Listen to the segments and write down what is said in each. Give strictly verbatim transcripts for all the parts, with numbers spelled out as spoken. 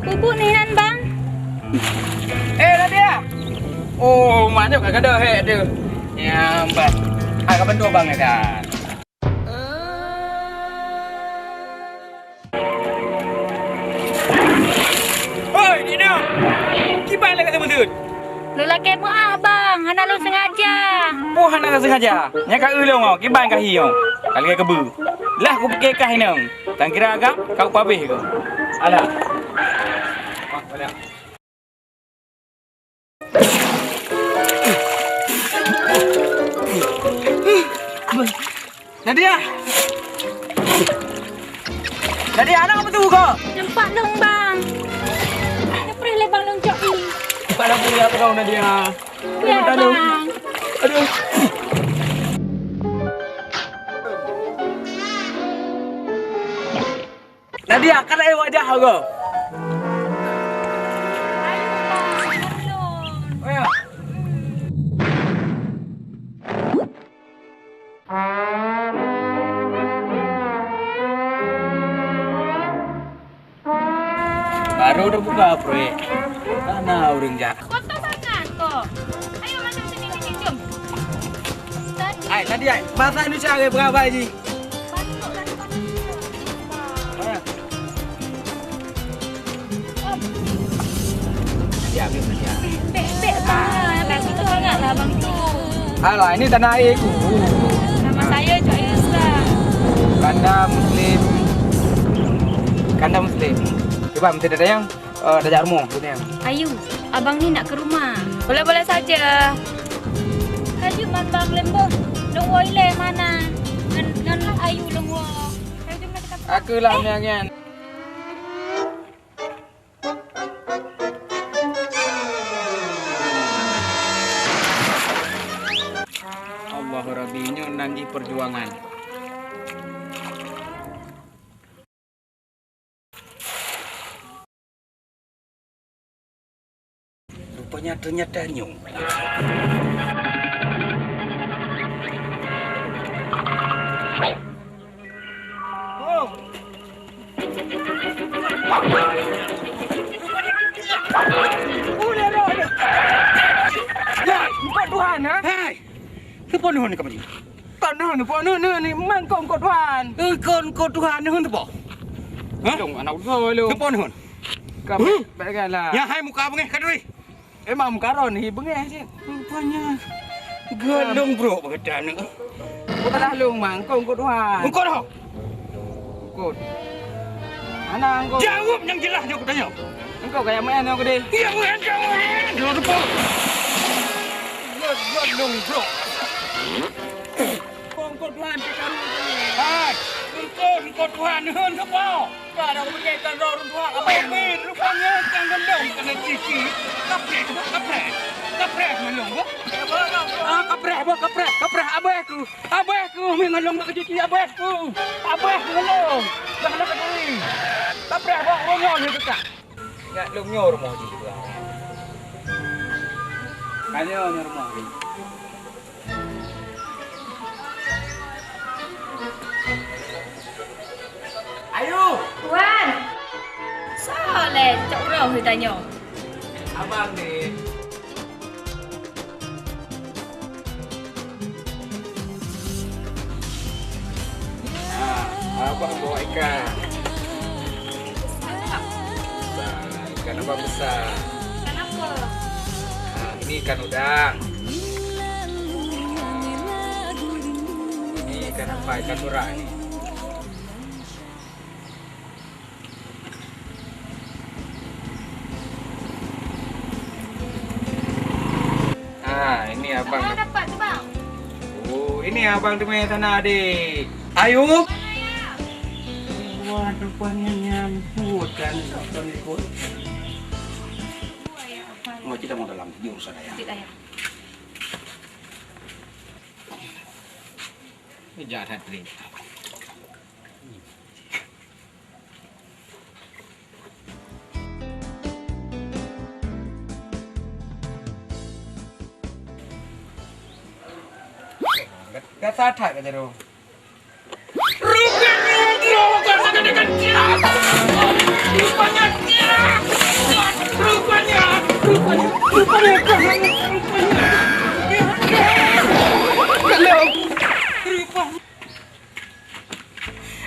Bubuk ni nan, Bang. Eh, Nadia! Oh, mak nyoe ka gadoh hek tu. Nyam, Bang. Ka bantu Abang kan? Hoi, Dina! Kiban lagak sama deuet? Lôn lakèe meu'ah, Bang. Hana lôn sengaja. Peue hana ka sengaja? Nyan ka eu lôn, kiban ka hi nyoe. Ka lagèe keubeu. Lah kupike kah inong. Tan kira agam, ka kupabeh keu. Alah. Nadia! Nadia, aneuk apa tu kau? Nampak dong, Bang. Kepreh lé Bang Long Cok ni. Nampak lampu ya, kau, Nadia. Ya, Bang. Aduh. Nadia, ka lheueh wajah aku. Oh, ya. Baru dah buka proyek. Mana orang jak? Kotor sangat kok. Ayo masuk sini, sini, jom. Tadi. Ai, Nadia, ai. Bahasa Indonesia ke berapa ji? Bèk, bèk, Bang. Bèk, beutôi sangat lah, Bang, tu. Alah, ini tanah airku. Nama saya Cok Yusra. Kanda Muslim. Kanda Muslim. Cuba, mesti ada yang, eh, tajak rumoh, tu yang. Ayu, abang ni nak ke rumah. Boleh-boleh saja. Kajut man bang lembong. Lôn woe ilèe mana? Ngon, ngon Ayu lôn woe. Ayo, jom kita. Aku lah, eh, nyan, nyan. Allahu Rabbi, nyoe nan jih perjuangan. Rupanya ternyata nyoe. Oh. Ulèe roh nyoe. Ya, eungkôt Tuhan, ha? Hai! Keupeue neuhon kamoe nyoe? Kon neuhon, kon neuhon, neuhon, mangkok eungkôt Tuhan. Eh, kon eungkôt Tuhan, neuhon teupeue? Hah? Dong, aneuk ulôn, lo. Keupeue neuhon? Ka bèk, bèk lah. Ya, hai muka beungèh ka turi. Emang muka droen hi beungèh cit. Rupanya golong brok bak gata nyoe. Bukanlah lôn, Mang. Eungkôt, eungkôt Tuhan. Eungkôt ho? Eungkôt. Hana eungkôt. Jaweueb nyang jeulaih nyoe kutanyong. Eungkôt kaya meu'en nyoe keudéh. Iya, meu'en, jaweueb meu'en. Lôn teupeue. Go-, golong brok. Eungkôt Tuhan, pih karu teuh. Hai, eungkôt, eungkôt Tuhan, neuhon teupeue? Ka dah kupeugah kan roh ureueng tuha, apa yang main? Rupanya kan gendong kena cici. Kapreh, kapreh. Kapreh ngelong, bu. Ah, kapreh, bu, kapreh. Kapreh, abah aku. Abah aku, main ngelong nak cici, abah aku. Abah aku ngelong. Dah nak keduri. Kapreh, bu, ronyol ni dekat. Ingat lom nyoe rumoh jih, bu. Kan nyoe, nyoe rumoh jih. Ayu! Wan! Soe lé cok uroe geutanyoe? Abang ni. Ah, abang bawa ikan. Besar, ikan abang besar. Ikan apa? Ah, ini ikan udang. Ini ikan apa? Ikan turak ni. Ah, ini abang. Abang dapat tu, Bang. Oh, ini abang teumé sana, adik. Ayu. Wah, rupanya nyambut kan, nonton ikut. Mau kita mau dalam, di urusan ayah. Cik ayah. Ini jahat, Tri. Gata that ka jaroe. Rupanya, rupanya, rupanya, rupanya, rupanya, rupanya.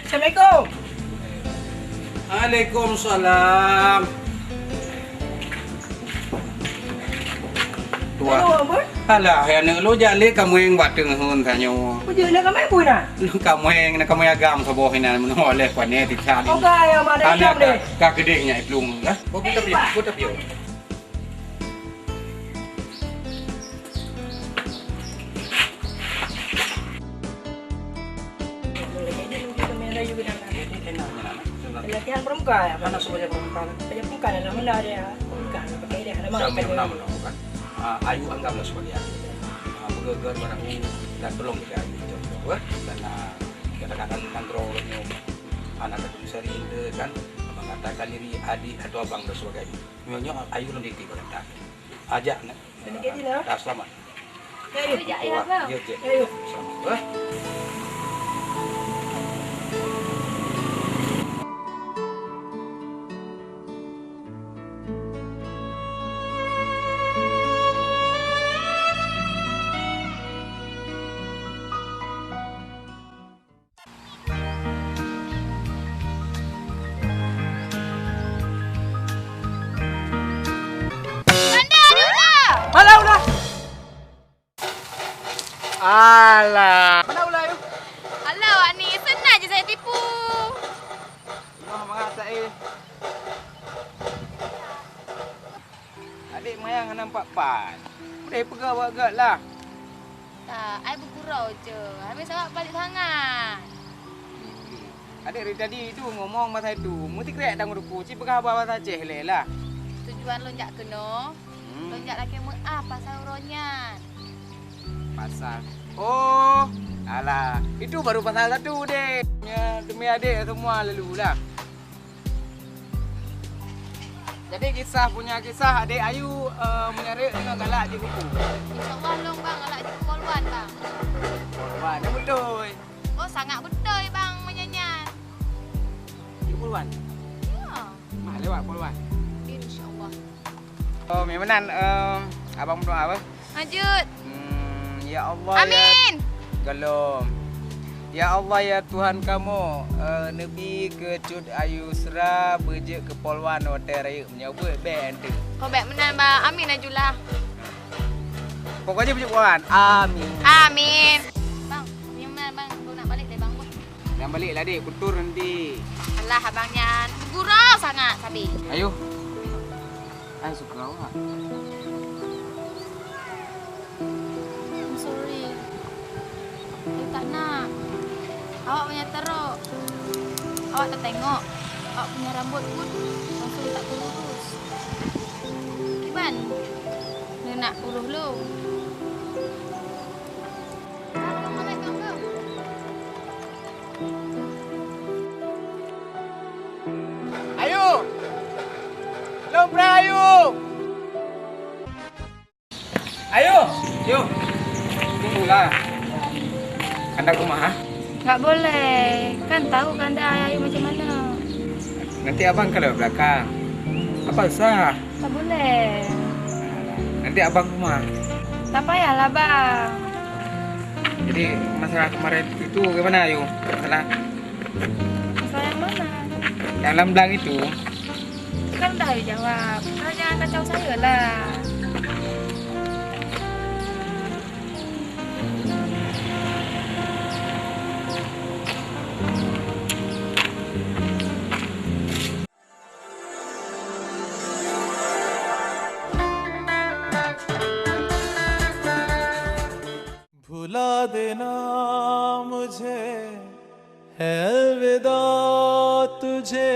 Assalamualaikum. Waalaikumsalam. Tuah. Halo, Abang. Alah, hai aneuk lôn jak lé kamoe bak teungeut tanyoe. Peue jeuet na kamoe peue na? Kamoe, na kamoe agam saboh inan meunoe lé pane tithan. Oke, ya, Abang, ada agam deh. Ka, ka keudeh nyak iplueng lah. Bôh, bôh tapi, bôh tapi. Latihan pramuka ya? Mana sebagai pramuka? Sebagai pramuka dalam benda dia. Pramuka, pakai dia, ada Saya makan punya dia. Nama nama kan? Ah, Ayu anggaplah sebagai Ayu. Ah, peugah-peugah barang ni dan tolong kita Ayu contoh, eh. Dan, ah, kadang-kadang nanggroe nyoe anak satu besar itu kan mengatakan diri adik atau abang dan sebagainya. Nyoe, nyoe Ayu lom titik barang tak. Ajak nak. Sedikit je lah. Dah selamat. Ayo, jak, ya, Abang. Ya, cek. Ayo. Selamat, eh. Mana udah? Alah. Mana udah, yuk? Alah, awak ni senang je saya tipu. Lemah mangat, eh. Adik mayang hana pat-pat. Udeh peugah awak gak lah. Tak, ai beugurau je. Habis awak balik sangat. Adik dari tadi itu ngomong masa itu, meusikrek tanggong duku, ci peugah haba bahasa Aceh lé lah. Tujuan lôn jak keunoe, hmm, lôn jak lakée meu'ah pasal uroe nyan. Pasal? Oh, alah, itu baru pasal satu deh. Ya, demi adik semua lalu lah. Jadi kisah punya kisah adik Ayu, eh, meunyareuk deungon galak jih buku. Insya Allah lôn bang galak jih polwan bang. Polwan, dah beutôi. Oh sangat beutôi bang meunyan nyan. Jih polwan? Ya. Mak lewat polwan. Insya Allah. Oh, memang nan, em, abang berdoa apa? Lanjut. Hmm, ya Allah, ya Amin. Golom. Ya Allah, ya Tuhan kamoe, eh, neubi keu Cut Ayu Yusra beujeuet keu polwan watée rayeuk meunyoe beuet bék ente. Oh, bék meunan, Bang. Amin ajulah. Pokoknya beujeuet polwan. Amin. Amin. Bang, meunan, Bang. Aku nak balik deh, Bang. Jangan balik lah, Dek. Kutur nanti. Alah, abang nyan. Gurau sangat, sabe. Ayo. Ai, suka awak. I'm sorry. Dia tak nak. Awak banyak teruk. Awak tertengok. Awak punya rambut pun langsung tak terurus. Kiban? Dia nak urus lu. Ayu! Lôn preh Ayu! Ayu! Yu! Tunggulah. Kanda kumaha? Enggak boleh. Kan tahu kanda Ayu macam mana. Nanti abang kalau belakang. Apa usah? Tak boleh. Nanti abang rumah. Tak payahlah, Bang. Jadi, masalah kemarin itu bagaimana, Ayu? Masalah Masalah yang mana? Yang lam blang itu. Kan dah Ayu jawab. Kau jangan kacau saya lah. भुला देना मुझे, है अलविदा तुझे।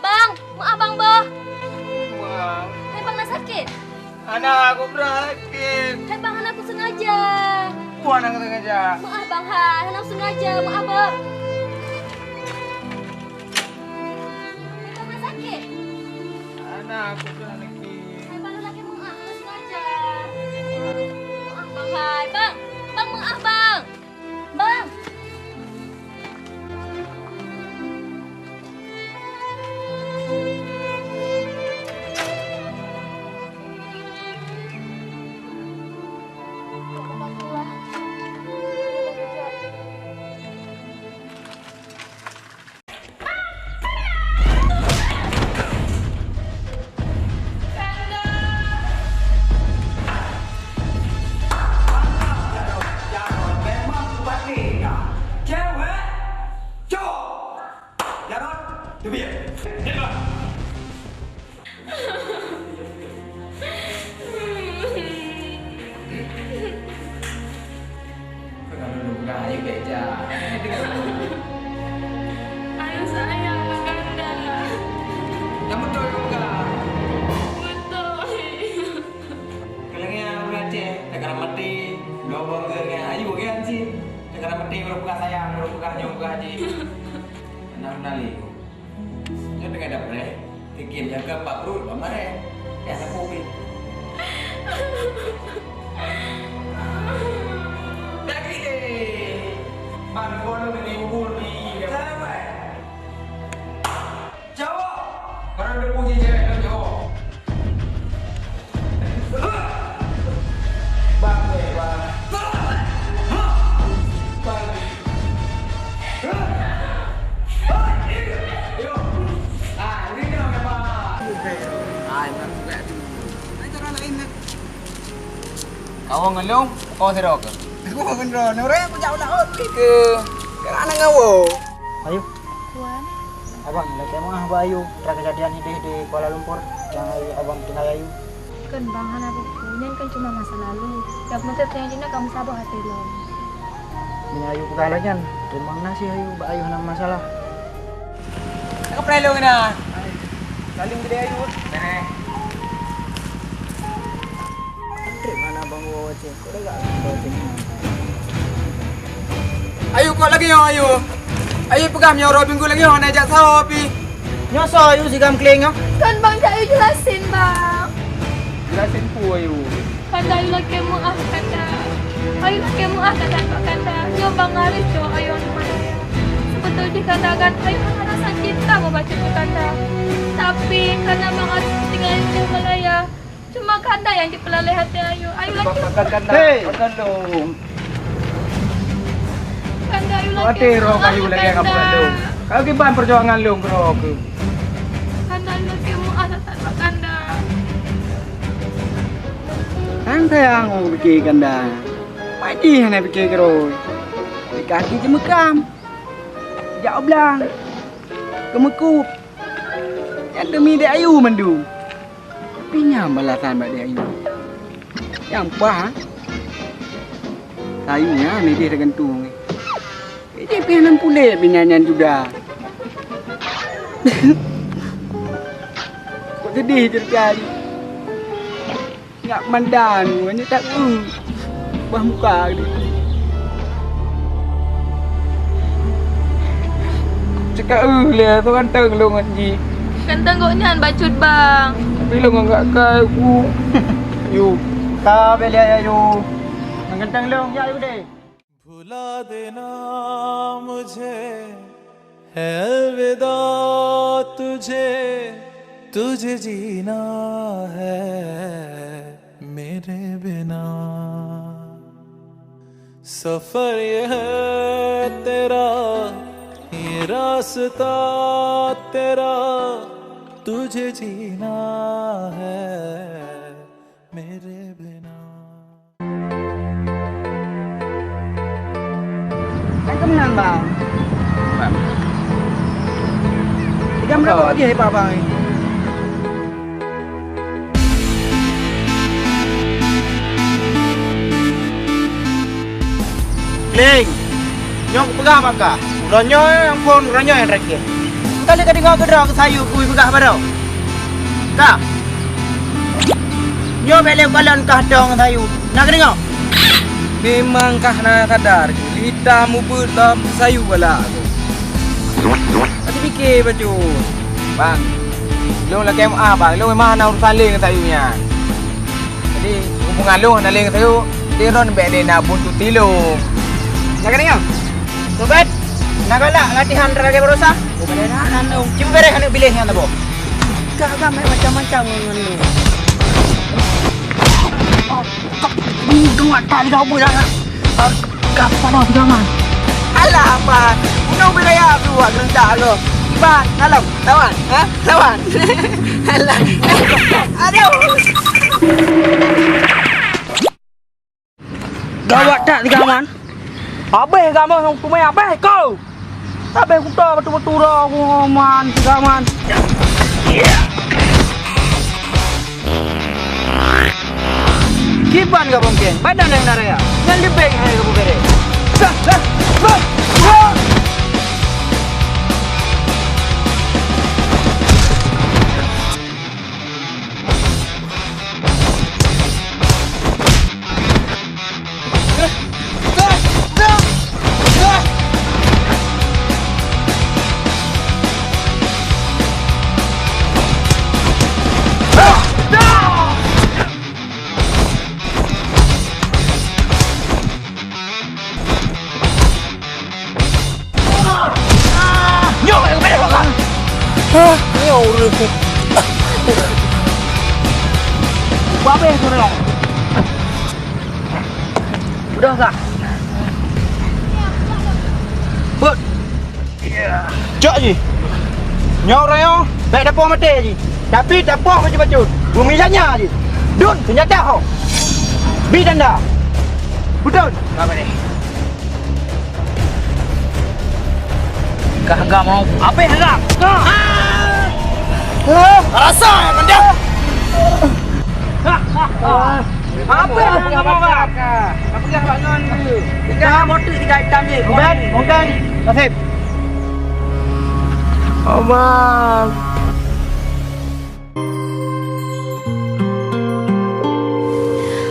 Bang, maaf bang bah. Wah. Hai bang, na sakét? Hana, aku berat sakét. Hai bang, hana aku sengaja. Wah, hana aku sengaja. Maaf bang, hai, hana aku sengaja. Maaf bang. Hai bang, na sakét? Hana, aku berat sakét. Hai bang, lelaki maaf, hana sengaja. Anak nali. Nyoe teungoh dapréh, keukiem jaga bak pruet bak marée. Ya, sapeue pih. Lagi deh. Bang, gua lu ni ubur ni. Cawok. Baru ada puji cewek lu, cawok. Kawoe ngon lôn, kawoe sidroe keuh? Kawoe ngon droeneuh, ureueng kujak u laôt. Keu, keu aneuk ngawoe. Ayu. Wan. Abang, lakèe meu'ah bak Ayu, tra keujadian idéh di Kuala Lumpur nyang Ayu, abang tinggai Ayu. Kon bang, hana peue-peue, nyan kan cuma masa lalu. Nyang peunteng tanyoe jinoe ka meusaboh até lom. Meunyoe Ayu peugah lagèe nyan, teurimong na cit Ayu, bak Ayu hana masalah. Ka peureulèe lôn na. Salim geude Ayu. Nah. Trép hana bang woe cit. Ayu, kok lagèe nyoe, Ayu? Ayu peugah meunyoe uroe Minggu lagèe nyoe hana jak saho pih. Nyoe soe Ayu sigam kleng nyoe? Kan bang jak Ayu jelasin, bang. Jelasin peue, Ayu? Kanda Ayu lakèe meu'ah, kanda. Ayu lakèe meu'ah, kanda, bak kanda. Nyoe bang Arif cowok Ayu nyang malaya. Seubeutôi jih kanda kan Ayu hana rasa cinta bak bacut keu kanda. Tapi karena bang Arif tinggai Ayu di malaya. Cuma kanda nyang jipeulaleh até Ayu. Ayu lakèe. Hei! Kanda Ayu lakèe. Até roh Ayu lagèe ngon kanda. Kau kiban perjuangan lôn keudroe keuh. Kanda Ayu lakèe meu'ah that-that bak kanda. Sang sayang u pike kanda. Mak jih hana pike keudroe. Di kaki jeumeukam. Jak u blang. Keumeukub. Nyan demi dek Ayu mandum. Tapi nyan balasan bak dek Ayu. Nyang paih, ha? Sayue nyan idéh teugantung. Idéh pih hana puléh binyan nyan juda. Kok sedih ceurita jih. Nyak mandan, nyak tak eu. Bah muka geuh. Cakap eu lé, tu ganteng lôn ngon jih. Ganteng gobnyan bacut bang. Tapi lôn ngon gak kai ku. Yu, ka bela ya yu. Ganteng lôn ya yu deh. भुला देना मुझे है अलविदा तुझे, तुझे जीना है मेरे बिना। सफर ये है तेरा, ये रास्ता तेरा, तुझे जीना है मेरे बिना। Kan keunan, Bang. Bang. Tiga menit lagi, Pak, Bang. Kling. Nyoe kupeugah bak kah, uroe nyoe nyang phon, uroe nyoe nyang terakhir. Ka lheueh kadeungoe keudroe keu Sayue kui peugah baroe? Ka. Nyoe bèk lé kalon kah dong Sayue. Na kadeungoe? Memang kah na sadar, lita mubeut lom Sayue galak tu. Ka teupike bacut. Bang, lôn lakèe meu'ah, Bang. Lôn memang hana urusan lé ngon Sayue nyan. Jadi, hubungan lôn hana lé ngon Sayue, di ron bèk lé na buntuti lôn. Nyan ka deungö? Teubat, na galak latihan lagèe baroesa? Bukan na, na, na. Cuba bèrèh aneuk biléh nyan saboh. Gah, gah, macam-macam ngon lôn. Dua tak tiga bulan. Gah, panas tiga man. Alah, apa? Gunong berdaya tu, agak rendah tu. Iban, dalam. Lawan, ha? Lawan. Alah. Aduh. Gawat that tiga man. Habéh kamoe nyang tumai habéh kau. Habéh kuto beutôi-beutôi dah aku man tiga man. Kiban ka bongkeng, badan nyang na raya. Nyan leubeh hai ka bubere. Dah, dah, dah, dah. Udah sah. Beuet. Cok jih. Nyoe uroe nyoe, bèk tapoh maté jih. Tapi tapoh bacut-bacut. Bumi lanya jih. Dun, senjata ho. Bi tanda. Beutôi. Apa ni? Kah gam mau? Apa yang gam? Rasa yang rendah. Apa yang gam mau? Apa yang gam mau? Kita motor kita hitam je. Bukan, bukan. Nasib. Abang.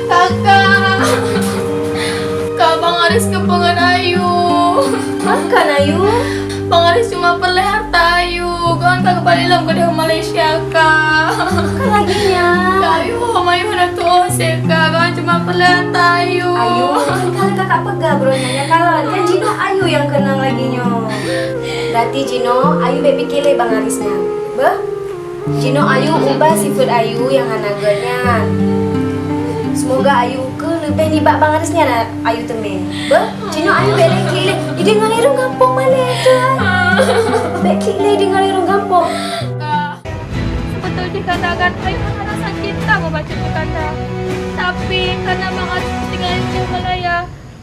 Kakak, Kak, Bang Aris keupeue ngon Ayu? Makan Ayu? Bang Aris cuma peureulèe harta Ayu. Gobnyan ka geubalik lom keudéh Malaysia, Kak. Kan lagèe nyan. Kak, Ayu, Ayu hana tuoh seh, Kak. Gobnyan cuma peureulèe harta Ayu. Ayu, kan kakak peugah baroe nyan, ya kan? Kan jinoe Ayu nyang keunong lagèe nyoe. Berarti jinoe Ayu bèk pike lé Bang Aris nyan. Beuh? Jinoe Ayu ubah sifeuet Ayu nyang hana gèt nyan. Seumoga Ayu keu leubeh nibak Bang Aris nyan Ayu teumé. Beuh, jinoe Ayu bèk lé klik lé. Idéh ngon irong gampông balek tu. Bèk klik lé idéh ngon irong gampông. Kak, seubeutôi jih kata-kata Ayu hana rasa cinta bak bacut keu kata. Tapi, karena Bang Aris tinggai di Malaya,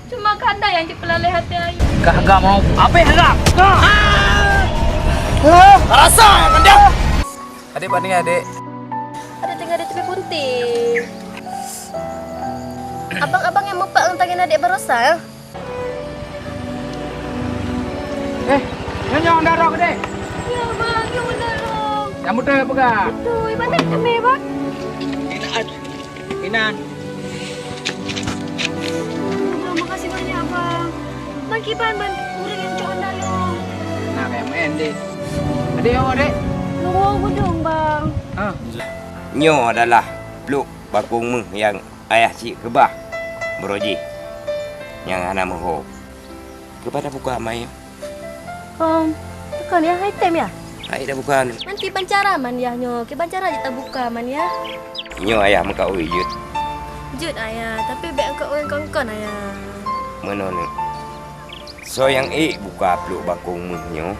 cuma kanda nyang jipeulalé até Ayu. Kah gam mau? Apa yang gam? Rasa yang rendah. Adék, pat tinggai, Dek? Adék tinggai di tepi punti. Abang-abang nyang meupat ngon tangian adék baroesa, ya? Eh, nyoe nyang meudarong, Dek. Ya, Bang, nyang meudarong. Nyang beutôi peugah. Beutôi, mana kami, Bang? Inan. Bang, makasih banyak, Bang. Bang, kiban ban ureueng nyang cok anda lom. Nah, kayak main deh. Ada yang ada? Loro gedung, Bang. Ah. Nyoe adalah pluek bakong méuh nyang ayah cit keubah baroe jih nyang hana meuho. Keupada buka mai. Om, takon ya, hai tem ya? Hai dah bukan. Man kiban cara man yah nyoe, kiban cara jih tabuka man yah. Nyoe ayah meukaui jeuet. Jeuet ayah, tapi bèk angkot ureueng kon-kon ayah. Meunoe nyoe. Soe nyang ék buka pluek bakong méuh nyoe?